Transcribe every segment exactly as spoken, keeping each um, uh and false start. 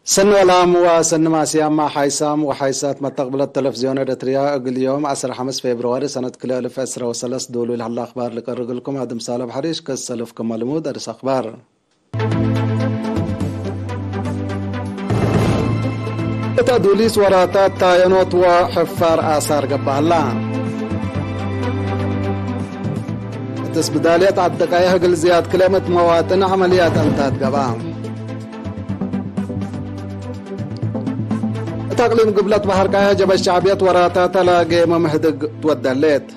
ሰኒ ወላም ወሰኒ ማስያማ ሓይሳም ወሓይሳት መተቅብለት ተለፍዝዮን ኤረትርያ፣ እግል ዮም ዐስር ሐምስ ፌብርዋሪ ሰነት ክልኤ እልፍ ዕስረ ወሰለስ ዶሉ ለሀለ አክባር ልቀርግልኩም አድም ሳለብ ሐሪሽ ከሰልፍ ክመ ልሙድ አርስ አክባር። እት አዱሊስ ወራታት ታየኖት ወሕፋር አሳር ገብአ ሀላ። እት እስብዳልየት ዐዲ ቀየሕ እግል ዝያድ ክልኤ ምእት መዋጥን ዐመልያት አንታት ገብአ። እት አቅሊም ግብለት በሐር ቀየሕ ጀበ ሸዕብየት ወራታተ ለጌመ ምህድግ ትወደሌት።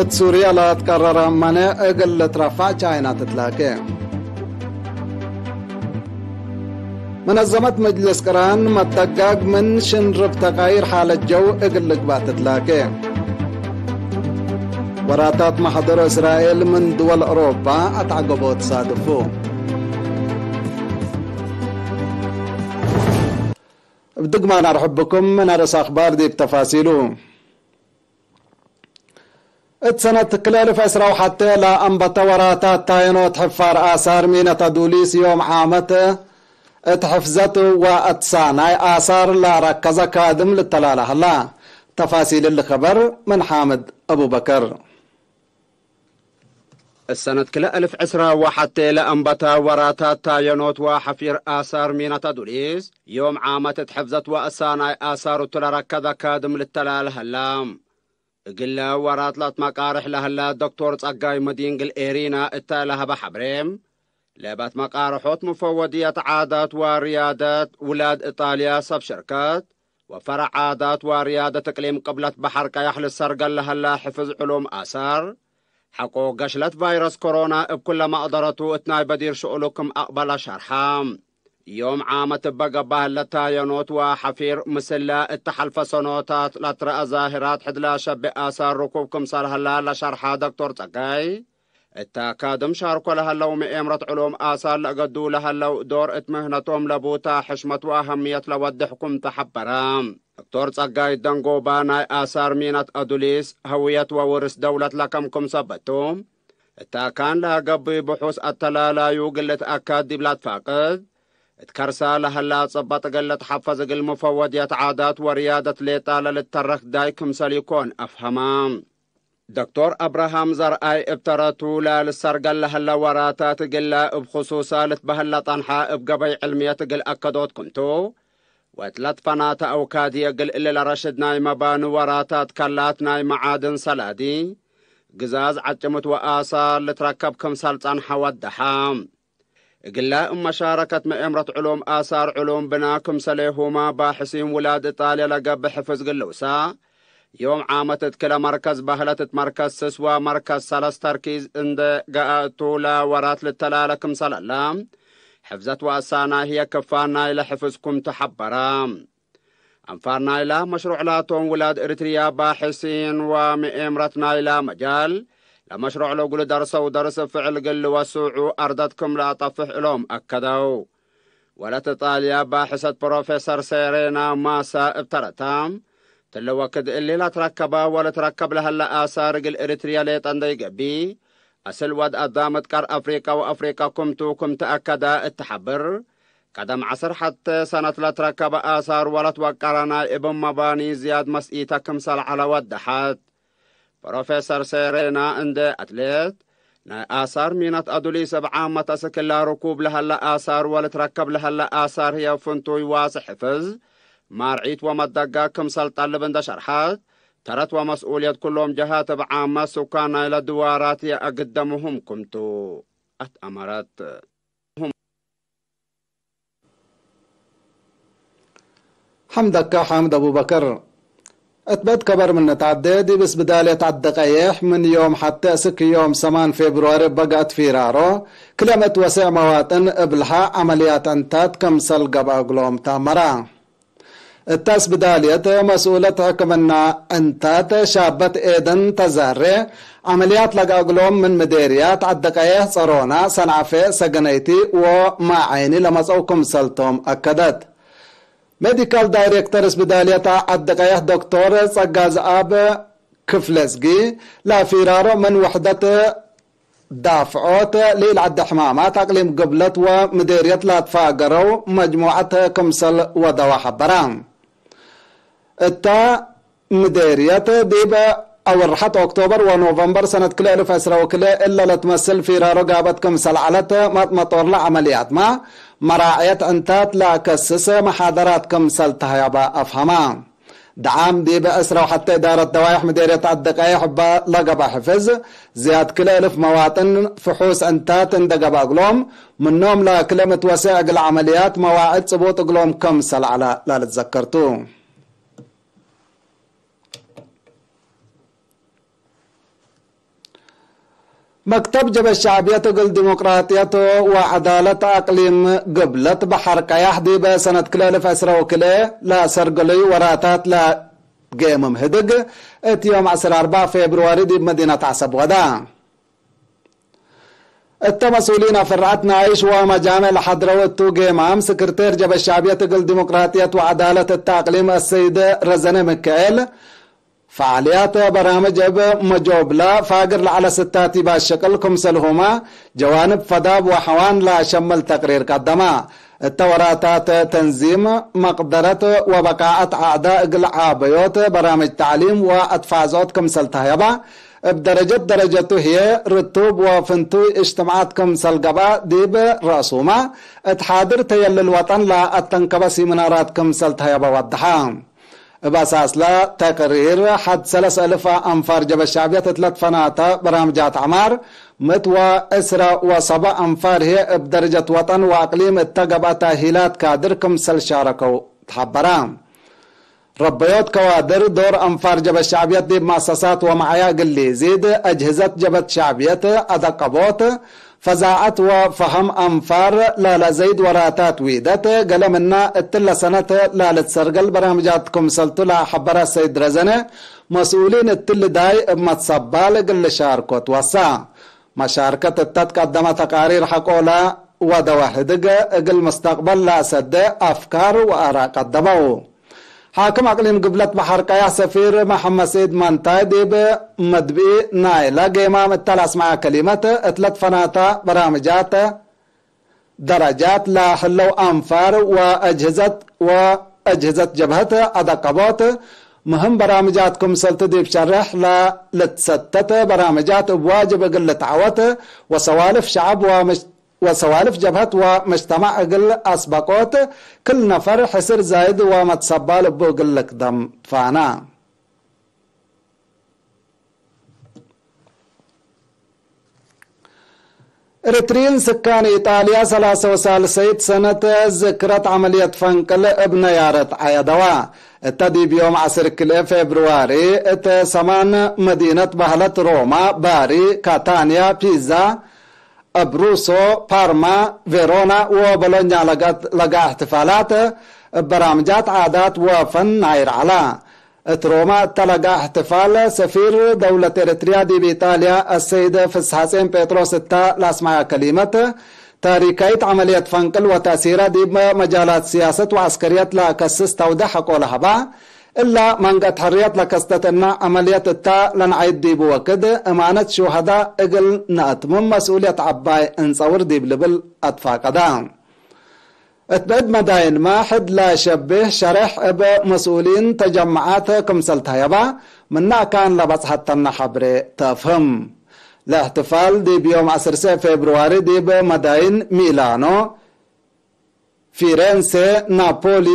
እት ሱርየ ለአትቀረረ መኔዕ እግል ልትረፈዕ ቻይና ትትላኬ። መነዘመት መጅልስ ቅራን መተጋግ ምን ሽንርብ ተቃይር ሓለት ጀው እግል ልግባእ ትትላኬ። ወራታት መሐደሮ እስራኤል ምን ድወል አውሮፓ አትዐገቦ ትሳድፉ። እብ ድግማን አርሕብኩም ምን አርእስ አክባር ዲብ ተፋሲሉ። እት ሰነት ክልኤ እልፍ ዕስራ ወሐቴ ለአንበተ ወራታት ታየኖት ሕፋር አሳር ሚነት አዱሊስ ዮም ዓመት እት ሕፍዘት ወአትሳናይ አሳር ለረከዘ ካድም ልተላለ ሀላ። ተፋሲል እሊ ከበር ምን ሓምድ አቡበከር። እት ሰነት ክልኤ እልፍ ዕስራ ወሐቴ ለአንበተ ወራታት ታየኖት ወሐፊር አሳር ሚነት አዱሊስ ዮም ዓመት እት ሕፍዘት ወአትሳናይ አሳር እቱ ለረከዘ ካድም ልተላለ ሀላ። እግለ ወራት ለአትመቃርሕ ለሀለ ዶክቶር ጸጋይ መዲን ግል ኤሪና እተ ለሀበ ሐብሬ፣ ለበትመቃርሖት ሙፈወድየት ዓዳት ወርያደት ውላድ እጣልያ ሰብ ሽርከት ወፈረዕ ዓዳት ወርያደት እቅሊም ቅብለት በሐር ቀያሕ ልሰርገል ለሀለ ሕፍዝ ዕሉም አሳር፣ ሐቆ ገሽለት ቫይረስ ኮሮና እብ ኩለ መቅደረቱ እት ናይ በዲር ሽኡሉ ክም አቅበለ ሸርሐ። ዮም ዓመት እበ ገብአ ህለ ታየኖት ወሐፊር፣ ምስለ እተ ሐልፈ ሰኖታት ለትረአ ዛህራት ሕድ ለአሸቤ አሳር ርኩብ ክምሰል ሀላ ለሸርሐ ዶክቶር ጸጋይ፣ እተ አካድም ሻርኮ ለሀለው ምኤምረት ዕሉም አሳር ለአገዱ ለሀለው ዶር እት ምህነቶም ለቡታ ሕሽመት ወአሀምየት ለወድሕ ክም ተሐበረ። ዶክቶር ጸጋይ ደንጎባ ናይ አሳር ሚነት አዱሊስ፣ ሀውየት ወውርስ ደውለት ለከም ክም ሰበት ቱ፣ እት አካን ለገብእ ብሑስ አተላላዩ እግል ልትአከድ ዲብ ለአትፋቅድ፣ እት ከርሳ ለሀላ ጽበጥ እግል ልትሐፈዝ እግል ሙፈወድየት ዓዳት ወርያደት ሌጣ ለልተረክ ዳይ ክምሰል ኢኮን አፍሀመ። ዶክቶር አብርሃም ዘርአይ እብ ተረቱ፣ ለልሰርገል ለሀለ ወራታት እግለ እብ ክሱሳ ልትበህል ለጠንሐ እብ ገበይ ዕልምየት እግል አከዶት ክምቱ፣ ወእት ለትፈናተ አውካድየ እግል እሊ ለረሽድ ናይ መባኒ ወራታት ከላት ናይ መዓድን ሰላዲ፣ ግዛዝ ዐጭምት ወአሳር ልትረከብ ክምሰል ጸንሐ ወደሐ። እግለ እብ መሻረከት ምእምረት ዕሉም አሳር ዕሉም ብና ክምሰሌሁመ ባሕሲን ውላድ እጣልየ ለገብእ ሕፍዝ ግልውሳ፣ ዮም ዓመት እት ክለ መርከዝ በህለት እት መርከዝ ስስ ወመርከዝ ሰለስ ተርኪዝ እንዴ ገአ እቱ ለወራት ልተላለ ክምሰለለ፣ ሕፍዘት ወአሳና ህዬ ክፋን ናይለ ሕፍዝ ክምቱ ሐበረ። አንፋር ናይላ መሽሩዕ ላቶም ውላድ እርትርያ ባሕሲን ወምኤምረት ናይላ መጃል፣ ለመሽሩዕ ለእግሉ ደርሰው ደርስ ፍዕል እግል ልወስዑ አርደት ክም ለአጠፍሕ እሎም አከደው። ወለት ጣልያ ባሕሰት ፕሮፌሰር ሴሬና ማሳ እብ ተረታ፣ ትለ ወክድ እሊ ለትረከበ ወልትረከብ ለሀለ አሳር እግል እርትርያ ሌጠ እንደ ይገብእ፣ አስል ወድ አዳም እት ቀር አፍሪቀ ወአፍሪቀ ክምቱ ክም ተአከደ እት ሐብር፣ ቀደም ዐስር ሐቴ ሰነት ለትረከበ አሳር ወለትወቀረ ናይ እብ መባኒ ዝያድ መስኢተ ክምሰል ዐለ ወደሐት። ፕሮፌሰር ሴሬና እንዴ አትሌት፣ ናይ አሳር ሚነት አዱሊስ እብ ዓመት አስክ እለ ርኩብ ለሀለ አሳር ወልትረከብ ለሀለ አሳር ህዬ ፍንቱይ ዋስሕ ሕፍዝ፣ ማርዒት ወመደጋ ክምሰል ጠልብ እንደ ሸርሐት፣ ተረት ወመስኡልየት ኩሎም ጀሃት እብ ዓመት ሱካን ናይለ ድዋራት የአግደ ምህም ክምቱ አትአመረት። ሐምደከ ሓምድ አቡበከር። እት በድ ከበር ምን ንትዐዴ፣ ዲብ እስብዳልየት ዐዲ ቀየሕ ምን ዮም ሐቴ እስክ ዮም ሰማን ፌብርዋሪ በገአት ፊራሮ፣ ክለ ምእት ወስዕ መዋጥን እብልሐ ዐመልያት ዕንታት ክምሰል ገብአ እግሎም ተአመረ። እተ እስብዳልየት መስኡለት ሕክምና ዕንታት ሻበት ኤደን ተዛሬ፣ ዐመልያት ለገብአ እግሎም ምን ምዴርያት ዐዲ ቀየሕ፣ ጸሮና፣ ሰንዓፌ፣ ሰገነይቲ ወማዐይኒ ለመጽአው ክምሰልቶም አከደት። ሜዲካል ዳይሬክተር እስብዳልየት ዐዲ ቀየሕ ዶክቶር ጸጋዝኣብ ክፍለዝጊ፣ ለፊራሮ ምን ውሕደት ዳፍዖት ለኢለዐደ ሕማማት አቅሊም ግብለት ወምዴርየት ላትፋገረው መጅሙዐት ክምሰል ወደወ ሐበረ። እተ ምዴርየት ዲብ አወርሐት ኦክቶበር ወኖቨምበር ሰነት ክልኤ እልፍ ዕስረ ወክልኤ እለ ለትመስል ፊራሮ ጋበት ክምሰል ዐለት፣ መጥ-፣ መጦርለ ዐመልያትመ መራዕየት ዕንታት ለአከስስ መሓደራት ክምሰል ተህያበ አፍሀመ። ደዓም ዲብ ዕስረ ወሐቴ እዳረት ደዋይሕ ምዴርየት ዐዲ ቀይሕ እበ ለገብአ ሕፍዝ፣ ዝያድ ክልኤ እልፍ መዋጥን ፍሑስ ዕንታት እንዴ ገብአ እግሎም፣ ምኖም ለክልኤ ምትወሴዕ እግል ዐመልያት መዋዕድ ጽቡጥ እግሎም ክምሰል ዐለ ለልትዘከር ቱ። መክተብ ጀበ ሸዕብየት እግል ዲሞቅራጥየት ወዐዳለት አቅሊም ግብለት በሐር ቀያሕ ዲበ ሰነት ክልኤ እልፍ ዕስረ ወክልኤ ለሰርገለዩ ወራታት ለጌምም ህድግ እት ዮም ዐስር አርበዕ ፌብርዋሪ ዲብ መዲነት ዐሰብ ወዳ። እተ መስኡሊን አፍርዐት ናይሽ ወመጃምዕ ለሐድረው እቱ ጌማም፣ ስክርቴር ጀበ ሸዕብየት እግል ዲሞቅራጥየት ወዐዳለት እተ አቅሊም አሰይድ ረዘነ ምክኤል፣ ፈዓልያት በራምጅ እብ መጆብላ ፋግር ለዐለ ስታቲባ ሸቅል ክምሰልሁመ ጀዋንብ ፈዳብ ወሐዋን ለአሸምል ተቅሪር ቀደመ። እተ ወራታት ተንዚም፣ መቅደረት ወበቃዐት አዕዳ እግል ዓበዮት በራምጅ ተዕሊም ወአትፋዝዖት ክምሰል ተህየበ፣ እብ ደረጀት ደረጀቱ ህዬ ርቱብ ወፍንቱይ እጅትማዓት ክምሰል ገብአ፣ ዲብ ረአሱመ እት ሓድር ተየልል ወጠን ለአተንከበ ሲምናራት ክምሰል ተህየበ ወደሐ። እብ አሳስለ ተቅሪር፣ ሐድ ሰለስ እልፍ አንፋር ጀበ ሸዕብየት እት ለትፈናተ በራምጃት ዐማር፣ ምት ወዕስረ ወሰብዕ አንፋር ህዬ እብ ደረጀት ወጠን ወአቅሊም እተ ገብአ ተእሂላት ካድር ክምሰል ሻረከው ተሐበረ። ረበዮት ከዋድር ዶር አንፋር ጀበት ሸዕብየት ዲብ መአሰሳት ወመዓያ እግል ሊዚድ፣ አጅህዘት ጀበት ሸዕብየት አደቀቦት፣ ፈዛዐት ወፈሀም አንፋር ላለዘይድ ወራታት ዊደት፣ ገሌ ምነ እትለ ሰነት ላልትሰርገል በራምጃት ክምሰልቱ ለሐበረ ሰይድ ረዘነ፣ መስኡሊን እትሊ ዳይ እብ መትሰባል እግል ልሻርኮ ትወሳ። መሻርከት እተ ትቀደመ ተቃሪር ሐቆለ ወደወ ህድግ እግል መስተቅበል ለአሰደ አፍካር ወአራእ ቀደመው። ሓክም አቅሊም ግብለት በሐር ቀያሕ ሰፊር መሐመድ ሰዒድ መንታይ ዲብ መድብኢ ናይለ ጌማም እተ ለአስመዐ ከሊመት፣ እት ለትፈናተ በራምጃት ደረጃት ለህለው አንፋር ወአጅህዘት፣ ወአጅህዘት ጀብሀት አደቀቦት፣ ምህም በራምጃት ክምሰልቱ ዲብ ሸርሕ ለልትሰተት በራምጃት እብ ዋጅብ እግል ልትዐወት፣ ወሰዋልፍ ሸዐብ ወመጅ-፣ ወሰዋልፍ ጀብሀት ወመጅተማዕ እግል አስበቆት፣ ክል ነፈር ሕስር ዛይድ ወመትሰባል እቡ እግል ልክደም ፋና። ኤሪትሪን ስካን ኢጣልያ ሰላሰ ወሳልሰይት ሰነት ዝክረት ዐመልየት ፈንቅል እብ ነያረት ዐየደዋ። እተ ዲብ ዮም ዐስር ክልኤ ፌብርዋሪ እት ሰማን መዲነት በህለት ሮማ፣ ባሪ፣ ካታንያ፣ ፒዛ፣ አብሩሶ፣ ፓርማ፣ ቬሮና ወቦሎኛ ለገ-፣ ለገአ እሕትፋላት እብ በራምጃት ዓዳት ወፈን ናይር ዐላ። እት ሮማ እተ ለገአ እሕትፋል፣ ሰፊር ደውለት ኤረትርያ ዲብ ኢጣልያ አሰይድ ፍስሐጼን ጴጥሮስ እተ ለአስመዐ ከሊመት፣ ታሪካይት ዐመልየት ፈንቅል ወተእሲራ ዲብ መጃላት ስያሰት ወዐስከርየት ለአከስስ ተውደ ሐቆ ለሀባ፣ እላ መንገት ሕርየት ለከስተት እነ ዐመልየት እተ ለነዐይድ ዲቡ ወክድ፣ እማነት ሹሀዳ እግል ነአትምም መስኡልየት ዐባይ እንጸውር ዲብ ልብል አትፋቀዳ። እት ብዕድ መዳይንመ ሕድ ለሸቤህ ሸሬሕ እብ መስኡሊን ተጀመዓት ክምሰል ተህየባ፣ ምነ አካን ለበጽሐተነ ሐብሬ ተፍህም። ለእሕትፋል ዲብ ዮም ዐስር ፌብርዋሪ ዲብ መዳይን ሚላኖ፣ ፊሬንሴ፣ ናፖሊ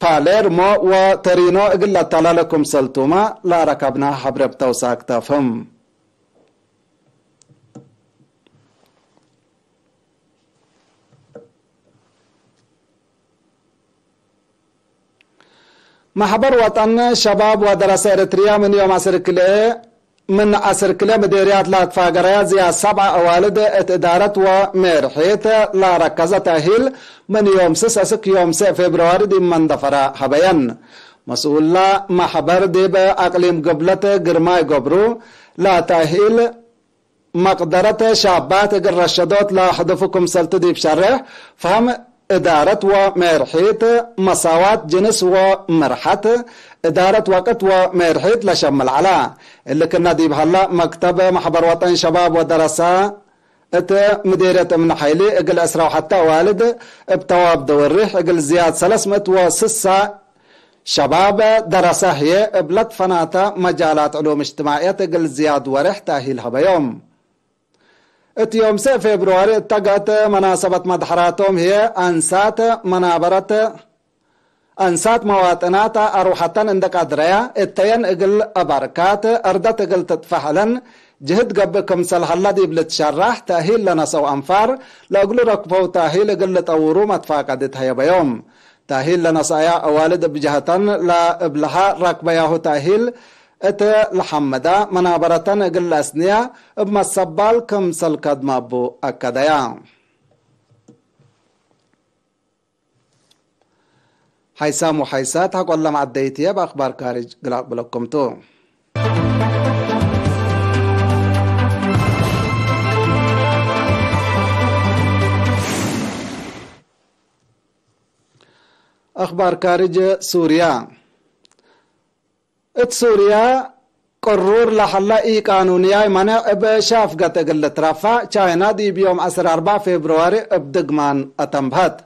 ወፓሌርሞ ወቶሪኖ እግል ለተላለ ክምሰልቱመ ለአረከብነ ሐብሬ እብ ተውሳክ ተፍህም። መሕበር ወጠን ሸባብ ወደረሰ ኤረትርያ ምን ዮም ዐስር ክልኤ፣ ምን ዐስር ክልኤ ምዴርያት ለአትፋገረያ ዝያድ ሰብዐ አዋልድ እት እዳረት ወሜርሒት ለረከዘ ተእሂል ምን ዮም ስስ እስክ ዮም ሰዕ ፌብርዋሪ ዲብ መንደፈረ ሀበየን። መስኡለ መሕበር ዲብ አቅሊም ግብለት ግርማይ ገብሩ ለተእሂል መቅደረት ሻባት እግል ረሸዶት ለሀደፉ ክምሰልቱ ዲብ ሸሬሕ ፈሀም እዳረት ወሜርሒት፣ መሳዋት ጅንስ ወምርሐት፣ እዳረት ወቅት ወሜርሒት ለሸምል ዐላ። እሊ ክነ ዲብ ሀላ፣ መክተብ መሕበር ወጠን ሸባብ ወደረሳ እት ምዴርየት እምነ ሐይሊ እግል ዕስራ ወሐተ አዋልድ እብ ተዋብ ደወሪሕ እግል ዝያድ ሰለስ ምእት ወስሳ ሸባብ ደረሰ ህዬ እብ ለትፈናተ መጃላት ዕሉም እጅትማዕየት እግል ዝያድ ወሬሕ ተእሂል ሀበዮም። እት ዮም ሰዕ ፌብርዋሪ እተገአት መናሰበት መድሐራቶም ህዬ አንሳት መናበረት አንሳት መዋጥናት አርወሐተን እንደ ቀድረያ እተየን እግል አባርካት አርደት እግል ትጥፈሕ እለን ጅህድ ገብእ ክምሰል ሀላ ዲብ ልትሸራሕ ተእሂል ለነሰው አንፋር ለእግሉ ረክበው ተእሂል እግል ልጠውሩ መትፋቀድት ሀየበዮም። ተእሂል ለነሰአያ አዋልድ እብ ጀሀተን ለእብልሃ ረክበያሁ ተእሂል እት ለሐምዳ መናበረተን እግል ለአስንያ እብ መሰባል ክምሰል ከድመ እቡ አከደያ። ሓይሳም ወሓይሳት ሐቆለ መዐደይትዬ በአክባር ካርጅ ግላቅ ብለኩም ቱ። አክባር ካርጅ ሱርያ። እት ሱርያ ቅሩር ለሀለ ኢቃኑንያይ መኔዕ እብ ሻፍገት እግል ልትረፈዕ ቻይና ዲብ ዮም ዐስር አርበዕ ፌብርዋሪ እብ ድግማን አተንብሀት።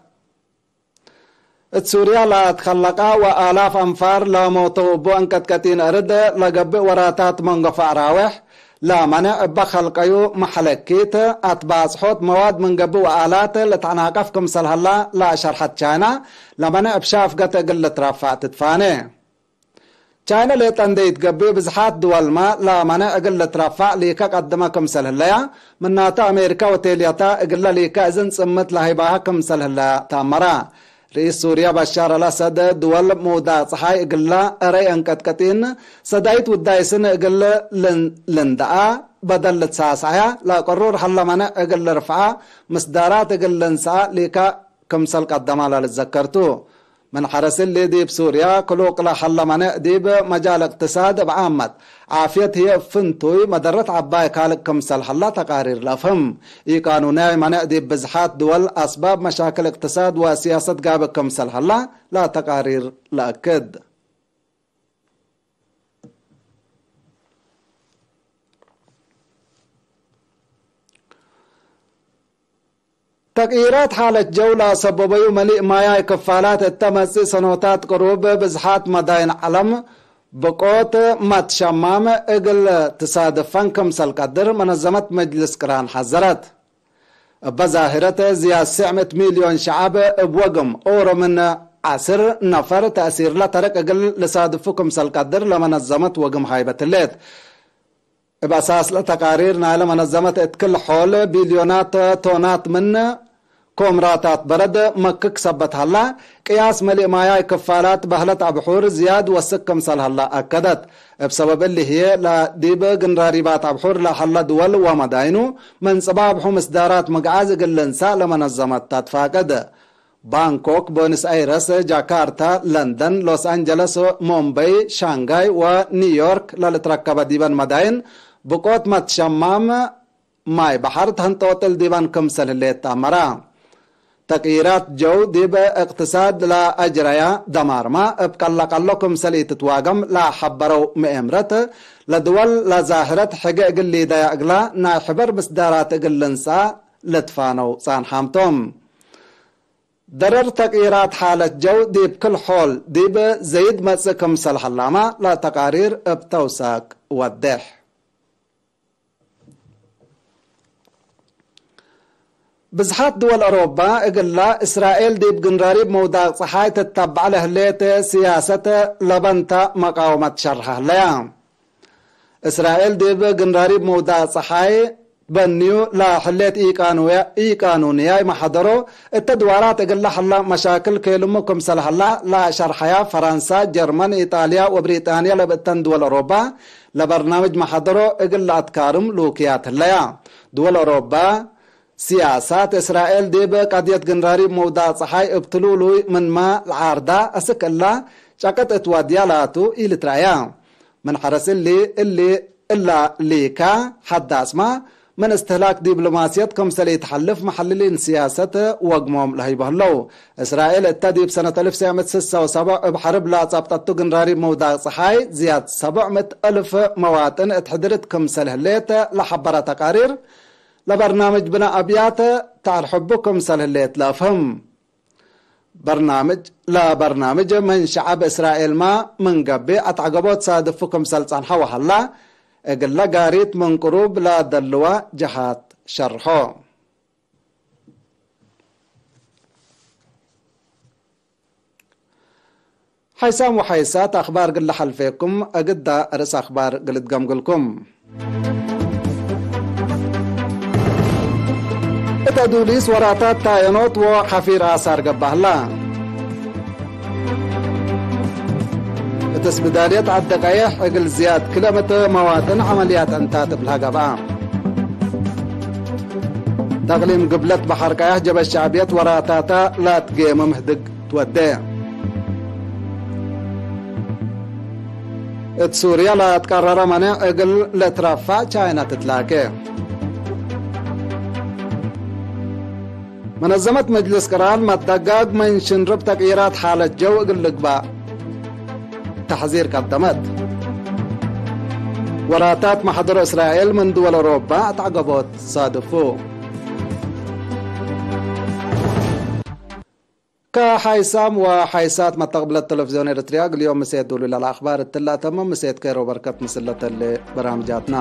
እት ሱርያ ለአትከለቀ ወአላፍ አንፋር ለሞተው እቡ እንቀጥቀጢን እርድ ለገብእ ወራታት መንገፎ አራዌሕ ለመኔዕ እበ ከልቀዩ መሐለኪት አትባጽሖት መዋድ ምን ገብእ ወአላት ልትዐናቀፍ ክምሰል ሀላ ለአሸርሐት ቻይና ለመኔዕ እብ ሻፍገት እግል ልትረፈዕ ትትፋኔ። ቻይነ ሌጠ እንዴ ኢትገብእ፣ ብዝሓት ድወልመ ለመነ እግል ልትረፈዕ ሊከ ቀድመ ክምሰል ህለያ፣ ምናተ አሜሪከ ወቴልየተ እግለ ሊከ እዝን ጽምት ለሀይባሀ ክምሰል ህለ ተአመረ። ርኢስ ሱርየ በሻር አልአሰድ፣ ድወል ሙዳቅ ጸሓይ እግለ እረይ እንቀጥቀጢን፣ ሰዳይት ውዳይስን እግል ልን-፣ ልንደአ በደል ልትሳሰዐያ፣ ለቅሩር ሀለ መነ እግል ልርፍዐ፣ ምስዳራት እግል ልንሰአ ሊከ ክምሰል ቀደማ ለልትዘከር ቱ። ምን ሐረስ እሊ፣ ዲብ ሱርያ ክሉቅ ለሀለ መኔዕ ዲብ መጃል እቅትሳድ እብ ዓመት፣ ዓፍየት ህዬ እብ ፍንቱይ መደረት ዐባይ ካልቅ ክምሰል ሀላ ተቃሪር ለአፍህም። ኢቃኑንያይ መኔዕ ዲብ ብዝሓት ድወል አስባብ መሻክል እቅትሳድ ወሲያሰት ጋብእ ክምሰል ሀላ ለተቃሪር ለአክድ። ተቅይራት ሓለት ጀው ለአሰበበዩ መሊእ ማያይ ክፋላት እተ መጽእ ሰኖታት ቅሩብ ብዝሓት መዳይን ዐለም ብቆት መትሸማም እግል ትሳድፈን ክምሰል ቀድር መነዘመት መጅልስ ቅራን ሐዘረት። እበ ዛህረት ዝያድ ስዕ ምእት ሚልዮን ሸዐብ እብ ወግም ኦሮ ምን ዐስር ነፈር ተእሲርለ ተርቅ እግል ልሳድፉ ክምሰል ቀድር ለመነዘመት ወግም ሃይበት ህሌት። እብ አሳስ ለተቃሪር ናይለ መነዘመት እት ክል ሖል ቢልዮናት ቶናት ምን ኮምራታት በረድ መክክ ሰበት ሀላ፣ ቅያስ መሊእ ማያይ ክፋላት በህለት አብሑር ዝያድ ወስክ ክምሰል ሀላ አከደት። እብ ሰበብ እሊ ህዬ፣ ለዲብ ግንራሪባት አብሑር ለሀለ ድወል ወመዳይኑ፣ ምን ጽባብሑ ምስዳራት ምግዓዝ እግል ልንሳእ ለመነዘመት ተትፋቅድ። ባንኮክ፣ ቦንስ አይረስ፣ ጃካርታ፣ ለንደን፣ ሎስ አንጀለስ፣ ሞምበይ፣ ሻንጋይ ወኒውዮርክ ለልትረከበ ዲበን መዳይን ብቆት መትሸማም ማይ በሐር ተንጦጥል ዲበን ክምሰል ህሌት ተአመረ። ተቅይራት ጀው ዲብ እቅትሳድ ለአጅረያ ደማርመ እብ ቀለቀሎ ክምሰል ኢትትዋገም ለሐበረው ምኤምረት፣ ለድወል ለዛህረት ሕገ እግል ሊደያ እግላ ናይ ሕበር ምስዳራት እግል ልንሰአ ልትፋነው ጻንሓም ቶም። ደረር ተቅይራት ሓለት ጀው ዲብ ክል ሖል ዲብ ዘይድ መጽእ ክምሰል ሀላመ ለተቃሪር እብ ተውሳክ ወዴሕ። ብዝሓት ድወል አውሮፓ እግላ እስራኤል ዲብ ግንራሪብ መውዳቅ ጸሓይ ትተበዐ ለህሌት ስያሰት ለበንተ መቃወመት ሸርሐ ህለያ። እስራኤል ዲብ ግንራሪብ መውዳቅ ጸሓይ በንዩ ለህሌት ኢቃኑያ-፣ ኢቃኑንያይ መሐደሮ እተ ድዋራት እግለ ሀላ መሻክል ኬልሙ ክምሰል ሀላ ለሸርሐያ ፈረንሳ፣ ጀርመን፣ ኢጣልያ ወብሪጣንያ ለብእተን ድወል አውሮፓ ለበርናምጅ መሐደሮ እግል ለአትካርም ሉክያት ህለያ። ድወል አውሮፓ፣ ሲያሳት እስራኤል ዲብ ቀድየት ግንራሪብ መውዳቅ ጸሓይ እብ ትሉሉይ ምንመ ለዓርዳ፣ አስክ እላ ጨቅጥ እት ወድያ ላቱ ኢልትረአያ። ምን ሐረስ እሊ፣ እሊ እላ ሊካ ሐዳስማ ምን እስትህላክ ዲብሎማስየት ክምሰል ኢተሐልፍ መሐልሊን ስያሰት ወግሞም ለህይቦ ህለው። እስራኤል እተ ዲብ ሰነት አልፍ ወትሰዕ ምእት ስሳ ወሰብዕ እብ ሐርብ ለጸብጠቱ ግንራሪብ ምውዳቅ ጸሓይ ዝያድ ሰብዕ ምእት አልፍ መዋጥን እት ሕድርት ክምሰል ህሌት ለሐበረ ተቃሪር፣ ለበርናምጅ ብነ አብያት ተአርሕቡ ክምሰል ህሌት ለአፍህም። በርናምጅ፣ ለበርናምጅ ምን ሸዐብ እስራኤልመ ምን ገብእ አትዐገቦት ሳድፉ ክምሰል ጸንሐ ወሀላ፣ እግለ ጋሪት ምን ቅሩብ ለደልዋ ጀሃት ሸርሖ። ሐይሳም ወሐይሳት አክባር እግል ሐልፌኩም፣ እግዳ ርእስ አክባር እግል እትገምግልኩም። እት አዱሊስ ወራታት ታየኖት ወሐፊር አሳር ገብአ ህላ። እት እስብዳልየት ዐድ ደቀየሕ እግል ዝያድ ክለ ምእት መዋጥን ዐመልያት ዕንታት እብልሃ ገብአ። ተቅሊም ግብለት በሐር ቀያሕ ጀበ ሸዕብየት ወራታታ ላትጌምም ህድግ ትወዴ። እት ሱርየ ለአትቀረረ መኔዕ እግል ልትረፈዕ ቻይና ትትላኬ። መነዘመት መጅልስ ቅራን መትደጋግ ምን ሽንርብ ተቅይራት ሓለት ጀው እግል ልግባእ ተሕዚር ቀደመት። ወራታት መሕደሮ እስራኤል ምን ድወል አውሮፓ አትዐገቦት ሳድፉ። ከሐይሳም ወሐይሳት መተቅብለት ቴሌቪዝዮን ኤረትርያ፣ እግል ዮም ምሴት ዱሉል አልአክባር እትለ አተምም፣ ምሴት ከይሮ በርከት ምስል ለተሌ በራምጃትና።